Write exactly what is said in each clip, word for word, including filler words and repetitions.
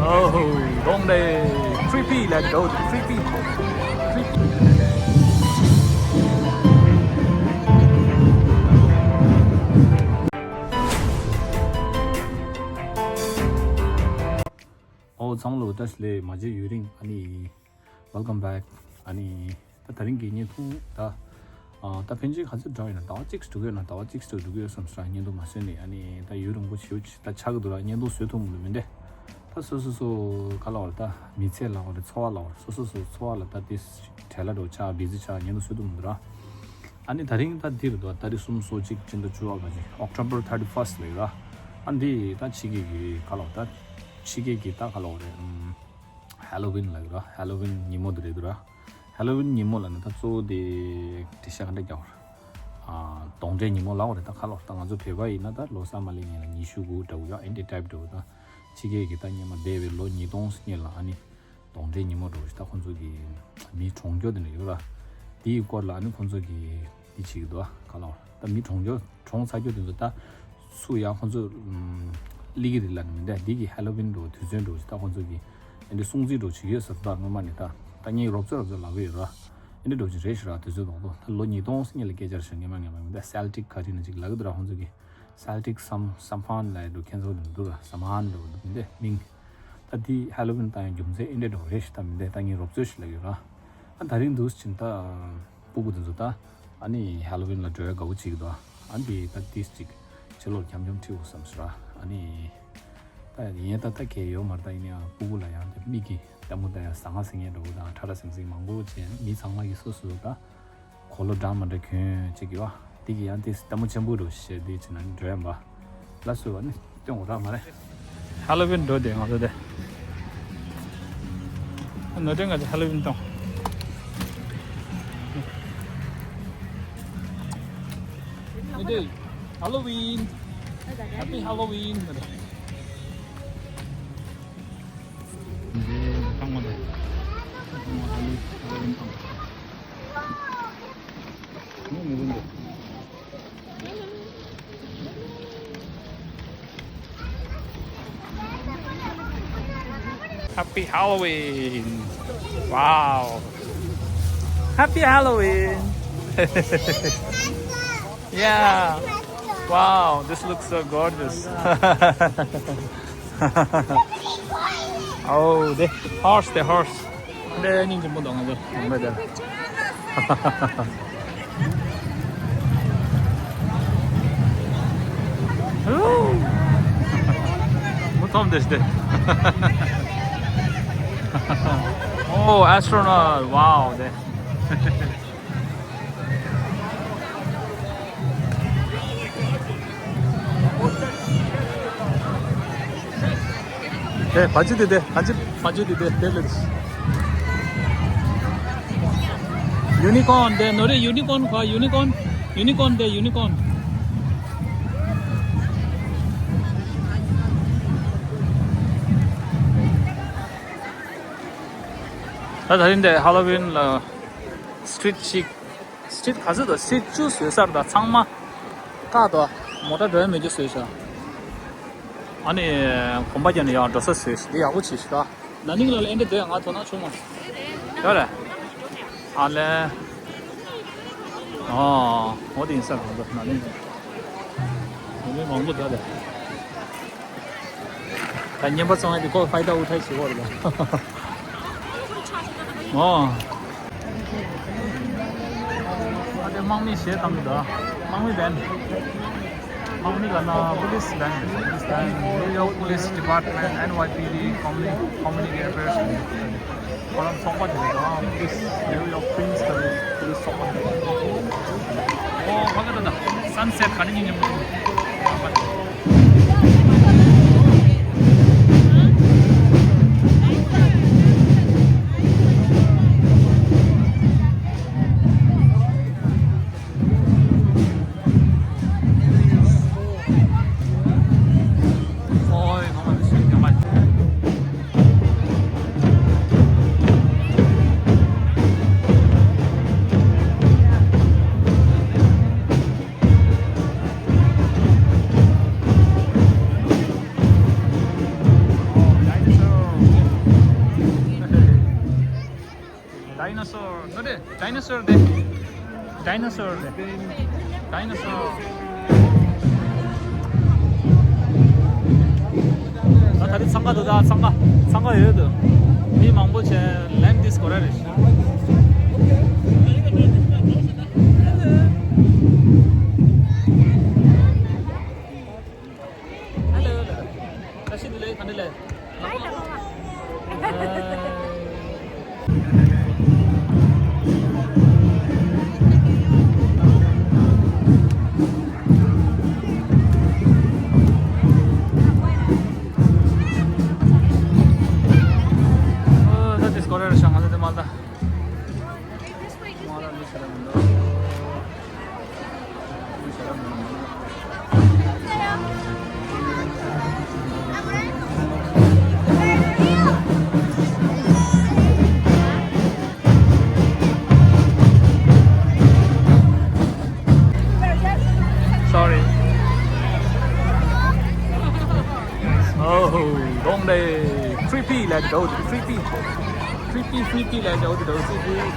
Oh, don't they creepy, let's go, creepy, creepy. ཨོ་ཚང་མ་ལ་བཀྲ་ཤིས་བདེ་ལེགས། མ་མཇལ་ཡུན་རིང་། ཨ་ནི། Welcome back. ཨ་ནི། ད་དེ་རིང་གི་བརྙན་ཐུང་ད། ཨ། ད་ཕན་ཆད་ག་ཚོད་འདྲ་ཡོད་ན། ཟླ་བ་གཅིག་འགྲོ་གི་ཡོད་ན། ཟླ་བ་གཅིག་འགྲོ་གི་ཡོད་བསམ་སོང་། བརྙན་ཐུང་མ་བཟོས་ནས། ཨ་ནི་ད་ཡུན་རིང་པོ་ཞེ་པོ་ཅིག་ད་ཆགས་ཀྱི་འདུག་ར། བརྙན་ཐུང་བཟོ་ཐུབ་མི་འདུག་མི་འདྲ། ད་སོ་སོ་སོ་ག་ལབ་དགོས་རེད། ད་མི་ཚེ་ལབ་དགོས་རེད། འཚོ་བ་ལབ་དགོས་རེད། སོ་སོ་སོ་འཚོ་བ་ལ་ད་དེ་བྲེལ་བ་འདྲ་བོ་ཆགས། བི་ཟི་ཆགས། བརྙན་ཐུང་བཟོ་ཐུབ་མི་འདུག་ར། ཨ་ནི་དེ་རིང་ད་འདི་རེད་འདུག་ཏ་རིག་གསུམ་སོ་གཅིག་སྤྱི་ཟླ་བཅུ་པ་གི་October thirty first ལབ་ཡོད་ར། ཨ་འདི་ད་ཕྱི་རྒྱལ་གྱི་ག་ལབ་དགོས་རེད། ད་ཕྱི་རྒྱལ་གྱི་ད་ག་ལབ་དགོས་རེད། ཨམ། Halloween ལབ་ཡོད་ར། Halloween ཉིན་མོ་དེ་རེད་འདུག་ར། Halloween ཉིན་མོ་ལབ་ན་ད་གཙོ་བོ་དེ་འགྲེལ་བཤད་ག་འདྲ་རྒྱག་དགོས་རེད། ཨ། གདོན་འདྲེ་ཉིན་མོ་ལབ་དགོས་རེད། ད་ག་ལབ་དགོས་རེད། ད་ང་ཚོ་བོད་པ་ཡིན་ན་ད་ལོ་གསར་མ་སླེབས་སྔོན་ལ་ཉི་ཤུ་དགུ་འདྲ་བོ་ཡོད། ཨེ་འདྲ་ཊའིབ་འདྲ་བོ། ད་ཕྱི་རྒྱལ་གྱི་ད་སྔོན་མ་འདས་པའི་ལོ་ཉིས་སྟོང་སྔོན་ལ་ཨ་ནི། གདོན་འདྲེ་ཉིན་མོ་འདྲ་བོ་ཞིག་ད་ཁོང་ཚོ་གི་མི་གྲོངས་རྒྱུ་དེ་འདྲ་ཡོད་ར། དེའི་སྐོར་ལ་ཨ་ནི་ཁོང་ཚོ་གི་འདི་བྱེད་ཀྱི་འདུག་ཨ། ག་ལབ་དགོས་རེད། ད་མི་གྲོངས་རྒྱུ་གྲོངས་ཚར་རྒྱུ་དེ་ཚོ་ད་སུ་ཡང་ཁོང་ཚོ་ཨམ། སླེབས་ཀྱི་རེད་ལབ་ནི་མི་འདུག་འདི་གི་Halloween འདྲ་བོ་དུས་ཚོད་འདྲ་བོ་ཞིག་ད་ཁོང་ཚོ་གི་ཨེ་འདྲ་སྲུང་བརྩི་འདྲ་བོ་བྱེད་ཀྱི་ཡོད་ཟེར། ད་སྔོན་མ་ནས་ད་ད་ངས་རོབ་ཙམ་རོབ་ཙམ་ལབ་ཀྱི་ཡོད་ར། ཨེ་འདྲ་འདྲ་བོ་ཅིག་རེད་ཤག་ར། དུས་ཚོད་རྡོག་རྡོག་ད་ལོ་ཉིས་སྟོང་སྔོན་ལ་སྐད་ཆ་རེད་ཤག་སྔོན་མ་སྔོན་མ་མི་འདུག Celtic ག་རེ་ཡིན་ན་ཅིག་ལབ་ཀྱི་འདུག་ར། ཁོང་ཚོ་གི་Celtic some Samhain ལབ་འདུག་ཁྱེད་ཚོ་འདུག་ར། Samhain འདྲ་བོ་འདུག་མི་འདུག་མིང་། ད་དེ་Halloween བཏང་ཡག་རྒྱུ་མཚན་ཨེ་འདྲ་འདྲ་བོ་རེད་ཤག་ད་མི་འདུག་ད་ངས་རོབ་ཙམ་ཞིག་ལབ་ཡོད་ར། ཨ་དེ་རིང་འདུག་སེ་བྱས་ད་སྤུ་གུ་དེ་ཚོ་ད་ཨ་ནི་Halloween ལ་འགྲོ་ཡག་དགའ་པོ་བྱེད་ཀྱི་འདུག་ཨ་འདི་ད་ཏིས་ཅིག་ཕྱི་ལོགས་འཁྱམ་འཁྱམ་ཁྲིད་དགོས་བསམ་སོང་ར། ཨ་ནི་ད་ཡིན་ད་ད་གལ་ཡོད་མ་རེད། ད་ཡིན་ཡང་སྤུ་གུ་ལ་ཡང་དེ་མིག་གིས་ལྟད་མོ་ལྟ་ཡག་ཟ་ང་ཟིང་ངེ་འདྲ་བོ་དང་ཁྲ་ཁྲ་ཟིང་ཟིང་མང་པོ་བྱས། མི་ཚང་མ་གིས་སོ་སོ་ད། གོས་ལོག་འདྲ་མི་འདྲ་གྱོན་ཅིག་ཡོད། དེ་གི་ཡང་དེ་ལྟད་མོ་ཆེན་པོ་འདྲ་བོ་བྱས་དེ་བྱས་ན་འགྲོ་ཡག་འབའ། ལ་སུ་བ་ནི་སྟོན་འོ་ར་མ་རེད། Halloween འགྲོ་དེ་ང་ཚོ་དེ། ནོར་འཁྲུལ་ང་ཚོ་Halloween གཏོང་། ནོར་འཁྲུལ་Halloween། Happy Halloween། ནོར་འཁྲུལ་གཏོང་མ་རེད། Halloween གཏོང་། Happy Halloween! Wow! Happy Halloween! Yeah! Wow, this looks so gorgeous. Oh, the horse, the horse. ཨ་ནི་སྙིང་རྗེ་མོ་འདུག་ང་ཚོ་ཡོང་བ་དེ། མུ་མཐུད་དེ་སྟེ། Oh, astronaut, wow, དེ། དེ་བ་ཅི་དེ་དེ་བ་ཅི་བ་ཅི་དེ་དེ་དེ་ལེ། Unicorn དེ་ནོར་རེ། Unicorn ག Unicorn Unicorn དེ་Unicorn། ད་ད་རིང་དེ་Halloween ལ་street ཞིག Street ག་ཚོད་དང་street བཅུ་བཟོས་ཚར། ད་ཚང་མ་ཀ་དང་མོ་ཊ་འགྲོ་ཡ་མེད་རྒྱུ་བཟོས་ཤག་ཨ་ནི་གོམ་པ་རྒྱབ་ནས་ཡང་འགྲོ་ས་བཟོས་ཤག་འདི་ཡག་པོ་བྱས་ཤག་ད་ན་ནིང་ལ་ལ་ཨེ་འདྲ་འདོད་ང་དོ་སྣང་བྱུང་མ། ཡོད་རེད། ཨ་ལེ། ཨོ་འོ་དེ་ཡིན་ས་གང་འདུག་ན་ནིང་། ན་ནིང་མང་པོ་འདུག་རེད། ད་བརྙན་པར་བཙོང་ཡ་དེ་ཁོ་ཕའི་ད་འུ་ཐའི་བྱེད་དགོས་རེད་ད། ཨོ། ཨ་དེ་དམག་མི་གཞས་བཏང་གི་འདུག་དམག་མི་བན། དམག་མི་ལབ་ན་police བན་རེད། Police བན། New York Police Department, N Y P D, Community, Community Affairs. ཁོ་རང་ཚོགས་པ་དེ་རེད་ད། Police, New York Queens ལ་police ཚོགས་པ་དེ་རེད། ཨོ་ཕ་གི་ད་ད། Sunset ག་ནས་ཉིན་ཉིན་མོ། Dinosaur, not a dinosaur, the dinosaur, the dinosaur. ད་ད་རེས་འཚང་ཁ་འདུག་ད་འཚང་ཁ་འཚང་ཁ་ཡོད་འདུག་མི་མང་པོ་བྱས་ལན་ཏིས་གོ་ར་རེད། Hello, hello. Kashi dile, khandile. Hi, hello. Oh, that is Korea, Shanghai, the Malta. Sorry. Oh, don't they creepy like those creepy. Creepy, creepy like those, those creepy.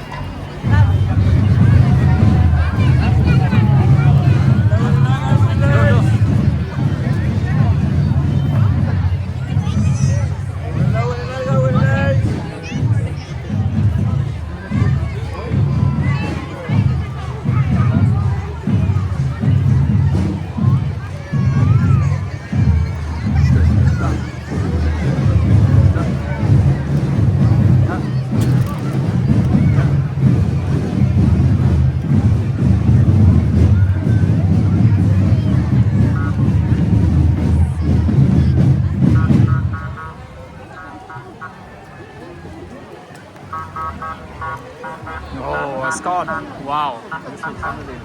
Oh, Scott. Wow. This is something.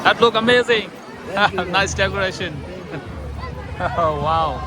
That look amazing. Nice decoration. Oh, wow.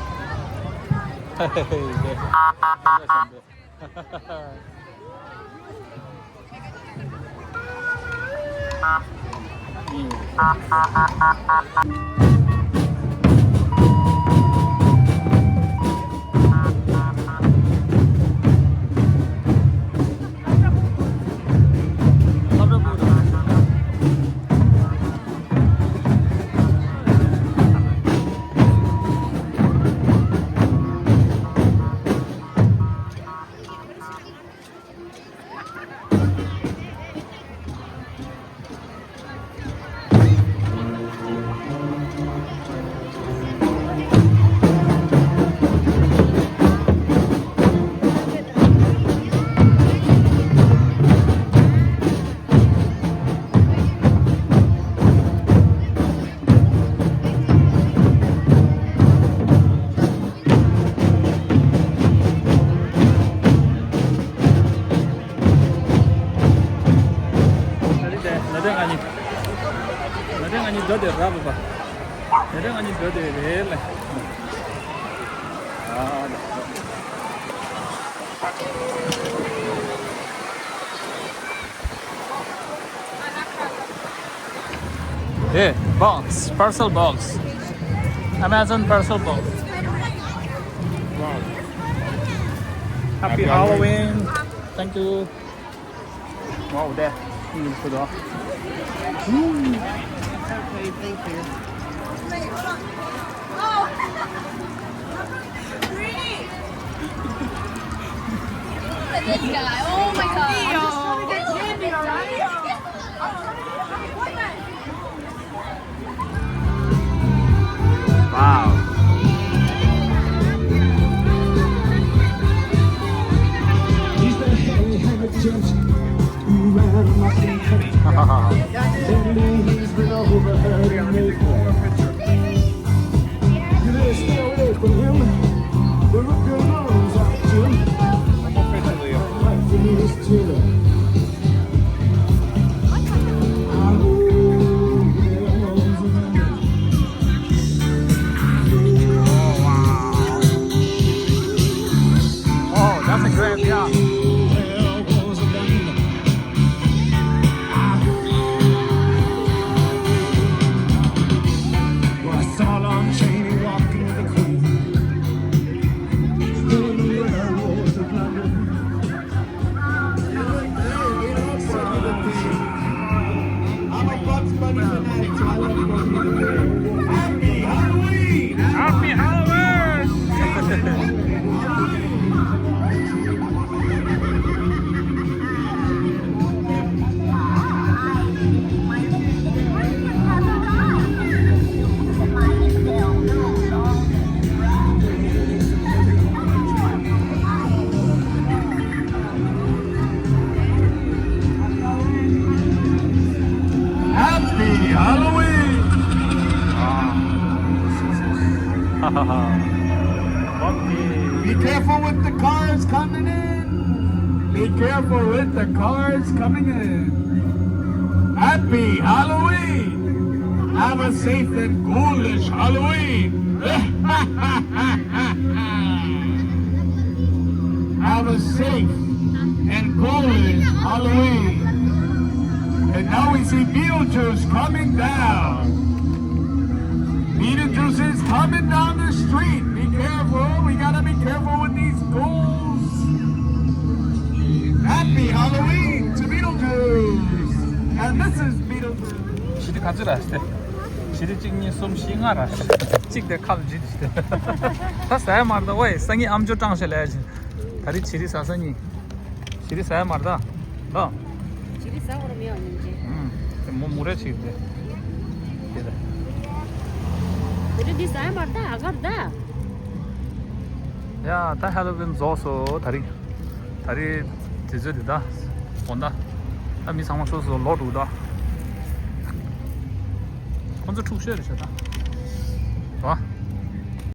ལ་དེ་ང་གཉིས། ལ་དེ་ང་གཉིས་འགྲོ་དེ་ར་བ་བ། ལ་དེ་ང་གཉིས་འགྲོ་དེ་རེད་ལ། ཨ་ལ། Hey, box, parcel box. Amazon parcel box. Wow. Happy Halloween. Thank you. Wow, there. You can put off. Ooh. Thank you. This guy. Oh my god. I'm just trying to get candy, all right? I'm trying to get an appointment. Wow. He's the hairy, hairy gent who ran amok in Italy. Lately he's been over in Mayfair. You better stay away from him. The rookie runs after him. Right in his tail. Happy Halloween! Happy Halloween! Happy Halloween! Be careful with the cars coming in. Be careful with the cars coming in. Happy Halloween! Have a safe and ghoulish Halloween! Have a safe and ghoulish Halloween! And now we see Beetlejuice coming down. Beetlejuice is coming down the street. Be careful. We gotta be careful with these ghouls. Happy Halloween to Beetlejuice and Missus Beetlejuice. ཞི་བདེ་ག་ཚོད་ར་ཞི་བདེ། ཞི་བདེ་གཅིག་གཉིས་གསུམ་བཞི་ལྔ་ར་ཞི་བདེ། གཅིག་དེ་ཁ་ལ་འཇིབ་ཞི་བདེ། ད་ཟ་ཡ་མ་རེད་ད། ཝེ་སང་ཉིན་ཨམ་ཅོག་སྐྲངས་ཤག་ལས་ཡ་ཅིག་ད་རེས་བྱི་རིལ་ཟ་སང་ཉིན། བྱི་རིལ་ཟ་ཡ་མ་རེད་ད། ད། བྱི་རིལ་ཟ་བར་མི་ཡོང་ཉིན་ཅི། ཨུམ། དེ་མོ་མུ་རེ་ཆིག་དེ། དེ་ལ། བྱི་རིལ་འདི་ཟ་ཡ་མ་རེད་ད། ཨ་གར་ད། ཡ་ད་ཧེ་ལོ་ཝིན་རྫོགས་སོ་ད་རེས། ད་རེས་དུས་ཚོད་འདི་ད། དགོང་ད། ད་མི་ཚང་མ་སོ་སོ་ལོག་འགྲོ་ད། ཁོང་ཚོ་འཁྲུག་ཤོས་རེད་ཤག་ད།